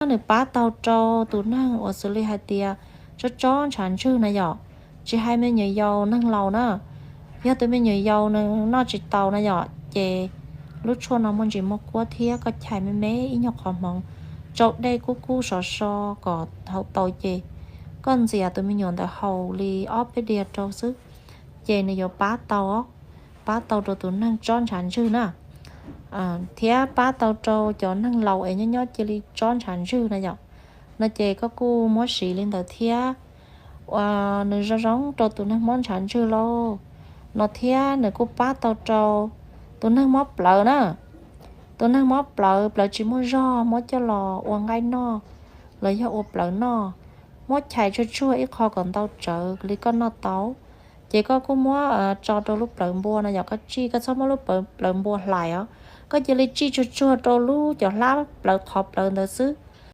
Nws pab tau rau tus neeg uas xws li hais tias tsob tsob ntshav ntswg na yom, tsis hais me nyuam yaus neeg laus na. Yog tus me nyuam yaus nws noj tsis taus na yom, ces lub tshuaj no muaj ntsis muaj kuab thiab koj chais me me ib nyuag qhov hmoov, tsau dej kub kub sov so kom haus tau ces koj ntxias tus me nyuam ntawd haus li ob peb diav rau xwb, ces nws yuav pab tau, pab tau rau tus neeg tsob ntshav ntswg na, thiab pab tau rau cov neeg laus es nyob nyob cia li tsob ntshav ntswg na yom. No ces koj kuj muab siv li ntawd thiab, nws zoo zoo rau tus neeg mob ntshav ntswg lauj. No thiab nws kuj pab tau rau tus neeg mob plawv na. Tus neeg mob plawv, plawv tsis muaj zog, muab coj los ua nqaij noj los yog ua plawv noj, muab chais tsuag tsuag ib qho kom ntau tsawv li koj noj tau, ces koj kuj muab tso rau lub plawv npua no yom. Koj tsij, koj txhob muab lub plawv npua hlais os, koj cia li tsij tsuag tsuag rau lub cov hlab plawv qhov plawv ntawd xwb.